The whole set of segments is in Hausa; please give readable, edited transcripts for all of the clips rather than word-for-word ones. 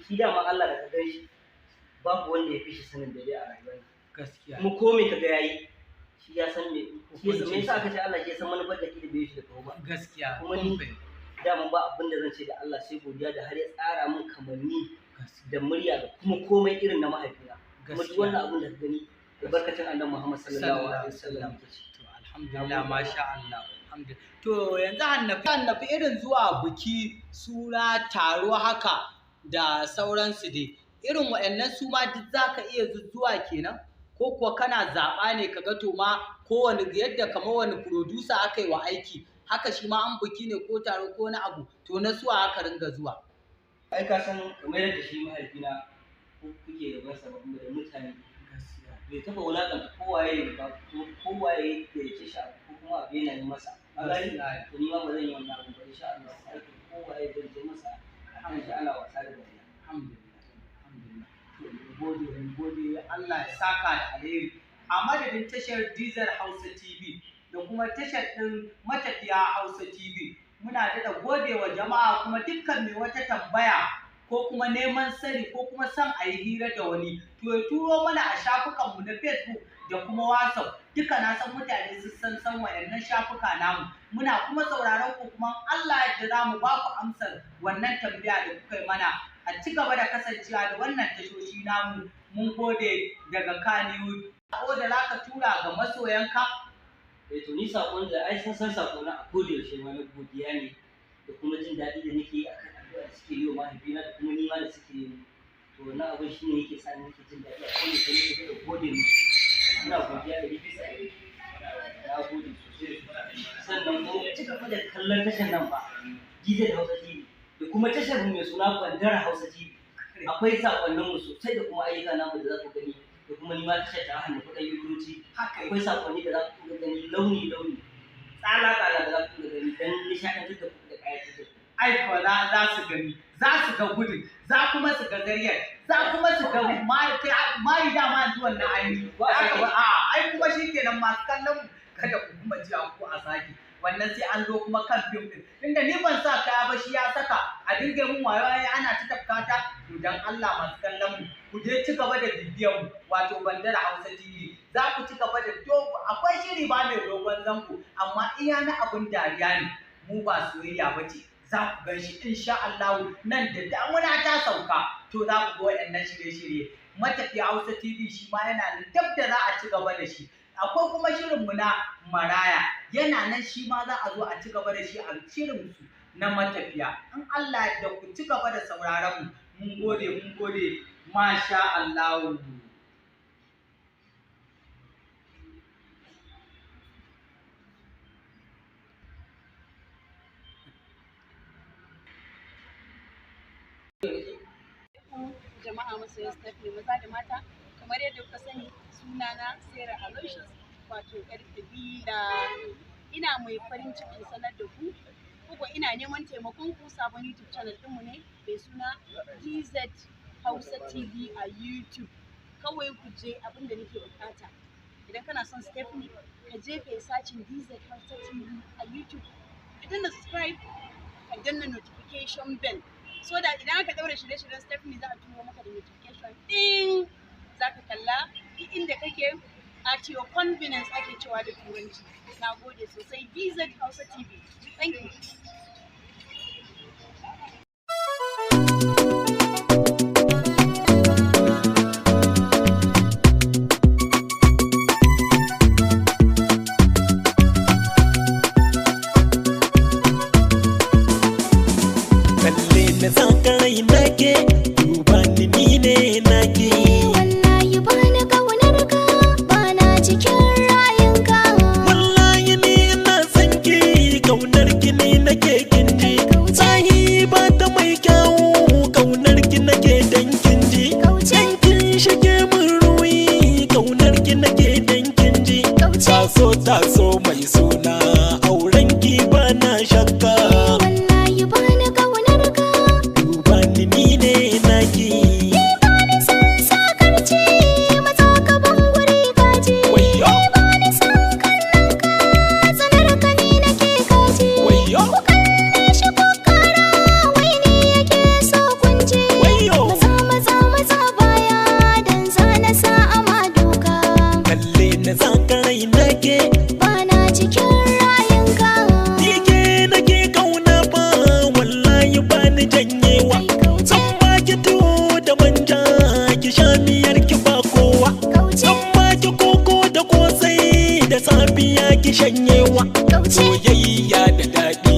Shi dama Allah da ka gan shi, babu wanda ya fi shi sanin dare a rayuwar. Gaskiya. Kuma ko me kaga yayi, shi ya san me shi ya san. Me yasa aka ce Allah shi ya san manufar da ke da bai shi da kawo ba? Gaskiya. Kuma ni dama ba abin da zan ce da Allah sai godiya da har ya tsara min kamanni da murya da kuma komai irin na mahaifina. Kuma duk wannan abin da ka gani, albarkacin Annabi Muhammad sallallahu alaihi wasallam yake ci. To alhamdulillah, masha Allah, alhamdulillah. To yanzu Hannafi, irin zuwa biki, suna, taro haka da sauransu dai, irin wa'annan su ma duk zaka iya zuwa kenan, ko kuwa kana zaɓa ne ka ga to ma kowane yadda kamar wani producer aka yi wa aiki haka shi ma an biki ne ko taro ko wani abu, to na suwa aka ringa zuwa? Ai ka san kamar yadda shi mahaifina kuke gaban sa ba da mutane, bai taɓa wulaƙanta kowaye ba, ko kowaye da ya ce shi abu ko kuma abu yana yi masa. A gani, to ni ma ba zan yi wannan abu ba insha Allah. Aikin kowaye zan je masa a shi ana wasa da dariya. Alhamdulillah, alhamdulillah. To mun gode, mun gode, Allah ya saka da alheri. A madadin tashar Diesel Hausa TV da kuma tashar ɗin Matafiya Hausa TV, muna daɗa gode wa jama'a. Kuma dukkan mai wata tambaya ko kuma neman sani ko kuma son a yi hira da wani, to ya turo mana a shafukanmu na Facebook da kuma WhatsApp. Duka na san mutane sun san wayannan shafuka namu. Muna kuma sauraron ku, kuma Allah yadda za mu ba ku amsar wannan tambaya da kuka yi mana. A ci gaba da kasancewa da wannan tashoshi namu. Mun gode daga Kannywood. Ko da za ka tura ga masoyanka? Eh, to ni sakon da ai sun san sako na a koda yaushe ma na godiya ne da kuma jin daɗi da nake yi akan addu'a da suke yi wa mahaifina da kuma nima da suke yi. To wannan abin shine yake sa ni nake jin daɗi a koda yaushe, nake da gode musu. Ina godiya da bisa ɗari, na gode sosai. Sannan kuma ci gaba da kallon tashar nan ba, Gizar Hausa TV, da kuma tashar mu mai suna Bandara Hausa TV. Akwai sakonninmu sosai da kuma ayyuka namu da za ku gani, da kuma nima tashar ta hannu kuɗin yukuruci. Akwai sakonni da za ku gani launi launi, tsala tsala, da za ku gani don nishaɗantar da ku da ƙayatar da ku. Ai ko za su gani, za su ga gudun, za kuma su ga zariyar, za kuma su ga mari. Dama yanzu wannan aini a ai kuma shikenan. Masu kallon mu, kada ku kuma ji ku a sake wannan, sai an zo kuma kan fim din, tunda ni ban sa kaya ba, shi ya saka a dinga mun wayo, ai ana ta tafkata. To dan Allah masu kallon mu, ku je ci gaba da bibiyan mu, wato Bandara Hausa TV. Za ku ci gaba da dogo, akwai shiri ba mai dogon zango, amma iya na abun dariya ne, mu ba soyayya ba ce. Za ku gan shi insha Allah nan da damuna ta sauka, to za ku ga waɗannan shirye-shirye. Matafiya Hausa TV shi ma yana nan dab da za a ci gaba da shi. Akwai kuma shirinmu na Maraya yana nan, shi ma za a zo a ci gaba da shi a shirin su na matafiya in Allah da. Ku ci gaba da sauraron mu. Mun gode, mun gode, masha Allah. Jama'a masoyan Stephanie maza da mata, kamar yadda kuka sani, sunana Sarah Aloysius, wato yar kabila. Ina mai farin cikin sanar da ku ko ina neman taimakon ku, sabon YouTube channel ɗinmu ne mai suna DZ Hausa TV a YouTube. Kawai ku je, abin da nake bukata, idan kana son Stephanie, ka je ka yi searching DZ Hausa TV a YouTube, ka danna subscribe, ka danna notification bell, so da idan aka daura shirye-shiryen Stephanie za a turo maka da notification din, za ka kalla duk inda kake, at your convenience ake cewa da turanci. Na gode sosai. DZ Hausa TV, thank you. Kalle na sakarai nake, duba ni, ni ne nake. Wallahi bani kaunar ka, bana cikin rayunka. Wallahi ni ina son ki, kaunar ki ne nake, kin ji. Sahiba ta mai kyawu, kaunar ki nake dan kin ji. Kauce. Dan kin shige min ruwi, kaunar ki nake dan kin ji. Kauce. Taso taso mai suna, auren ki bana shakka. Wallahi bani kaunar ka. Duba ni, ni ne. shanyewa. Soyayya da daɗi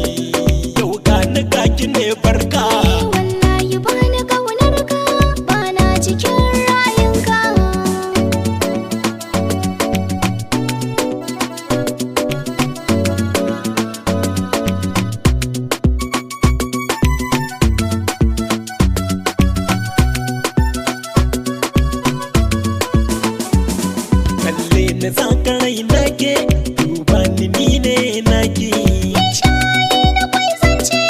yau gani gaki ne barka. Wallahi bani kaunar ka, bana cikin rayunka. Kalle na zaka rai nake, duba ni ni ne nake. Shayi da kwai zance,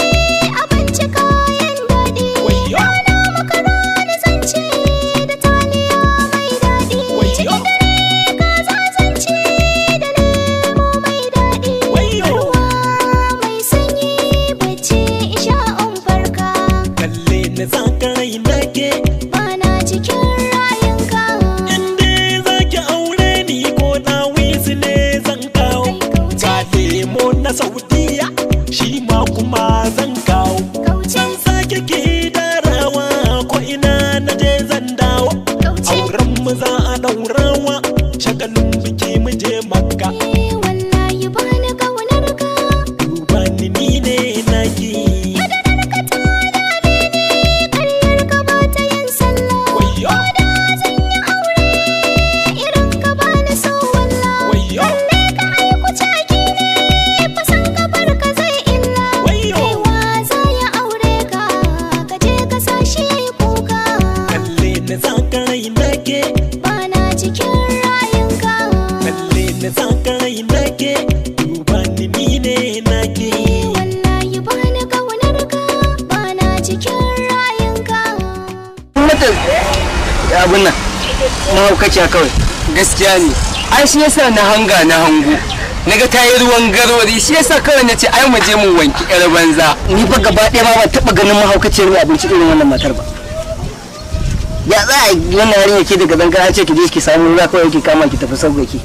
abinci kayan daɗi. Wayyo! Rana makaroni zance, da taliya mai daɗi. Wayyo! Cikin dare kaza zance, da lemo mai daɗi. Wayyo! Ruwa mai sanyi, bacci in sha in farka. Kalle na zaka rai nake. Bana cikin rayunka. Inda zaki aure ni ko dawisu ne zan kawo. Ga lemo na Saudiya shi ma kuma zan kawo. Kauce, Zan sake ki darawa ko ina na je zan dawo. kauce. Auren mu za a daurawa shagalin biki mu je Makka. Wallahi bani kaunar ka. Duba ni ni ne naki. Yaudarar ka ta dame ni, ƙaryar ka ba ta yin sallah. Wayyo! Da zan yi aure, irin ka ba ni so wallah. Wayyo! Kalle ka aiku caki ne, fasan kafar ka zai illa. Wayyo! Kaiwa za ya aure ka, ka je ka sa shi yayi kuka. Kalle na zaka rai nake. Bana cikin rayunka. Kalle na zaka rai nake. Duba ni ni ne nake. Wallahi bani kaunar ka, bana cikin rayunka. Mata abun nan mahaukaciya kawai. Gaskiya ne. Ai shi yasa na hanga na hango. Naga ta yi ruwan garwari, shi yasa kawai na ce ai mu je mu wanki yar banza. Ni fa gaba ɗaya ma ban taɓa ganin mahaukaciyar mai abinci irin wannan matar ba. Ya za a yi wannan yarinya ke daga zanga an ce ki je ki samu ruwa kawai ki kama ki tafi sauƙaƙi.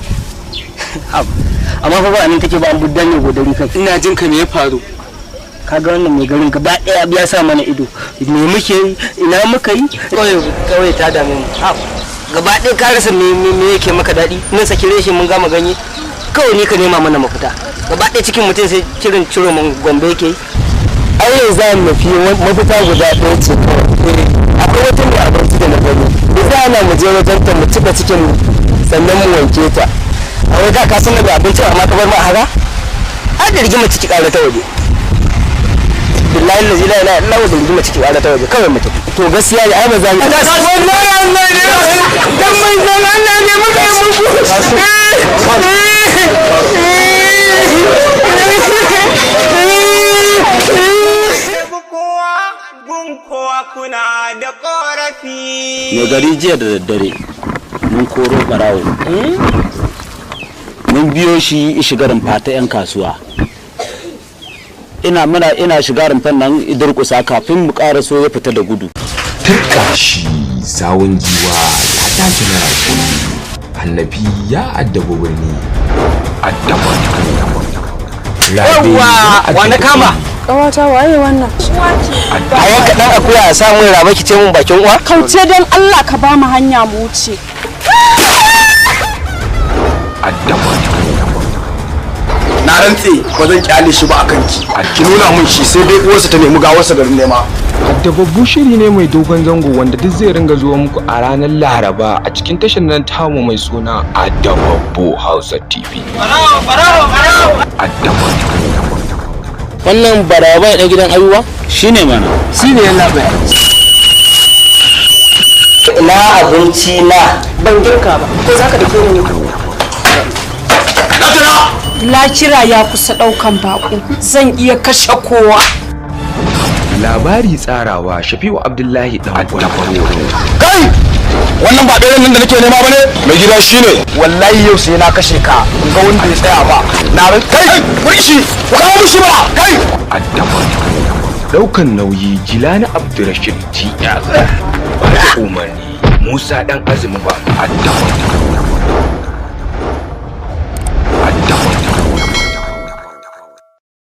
Amma fa ba anan take ba, an buddan ne godari kai. Ina jin ka, me ya faru? Kaga wannan mai garin gaba ɗaya ya sa mana ido, me muke yi, ina muka yi, kawai kawai ta dame mu. Gaba ɗaya ka rasa me me me yake maka daɗi. Mun saki reshe mun gama ganye, kawai ni ka nema mana mafita. Gaba ɗaya cikin mutum sai kirin ciro mun gombe yake yi. Ai yanzu za mu fi mafita guda ɗaya ce kawai. Akwai wata mai abinci da na gani, da za mu je wajen ta mu cika cikin mu sannan mu wanke ta. A wai da ka san da abinci amma ka bar mu a haka, ai da rigima ciki ƙara ta waje. Billahi lazi la ilaha illa huwa, da rigima ciki ƙara ta waje, kawai mu tafi. To gaskiya ne, ai ba za mu Wallahi Allah ne dan mai san Allah ne muka yi muku. Kowa gun kowa kuna da korafi. Mai gari, jiya da daddare mun koro barawo, mun biyo shi shiga rumfa ta 'yan kasuwa. Ina muna ina shiga rumfan nan durƙusa, kafin mu ƙaraso ya fita da gudu. Turka shi, sawun giwa ya tashi na raƙumi, hannafi ya addabi birni, addaba rabe. Yawwa, wa na kama? Ƙawata, waye wannan? A yanka dan akuya a samun raba ki ce mun bakin uwa. Kauce don Allah, ka ba mu hanya mu wuce. Addaba. Na rantse ba zan kyale shi ba akan ki, ki nuna mun shi, sai dai uwarsa ta nemi gawarsa garin nema. Addababbu shiri ne mai dogon zango wanda duk zai ringa zuwa muku a ranar Laraba a cikin tashar nan tamu mai suna Addababbu Hausa TV. Addababbu. Wannan barawa ya gidan ayuwa shine mana. Shine yalla bai. Ina abinci na? Ban girka ba. Ko za ka dake ni ne? Lakira ya kusa ɗaukan baƙo. Zan iya kashe kowa. Labari tsarawa Shafi'u Abdullahi Dan Kai, wannan ba ɗayan nan da nake nema bane. Mai gida shine. Wallahi yau sai na kashe ka in ga wanda ya tsaya ba. Na ran kai kuri shi, ku kawo mishi ba kai. Daukan nauyi Jilani Abdurrashid TS. Ba da umarni Musa Dan Azumi ba. Addababbu.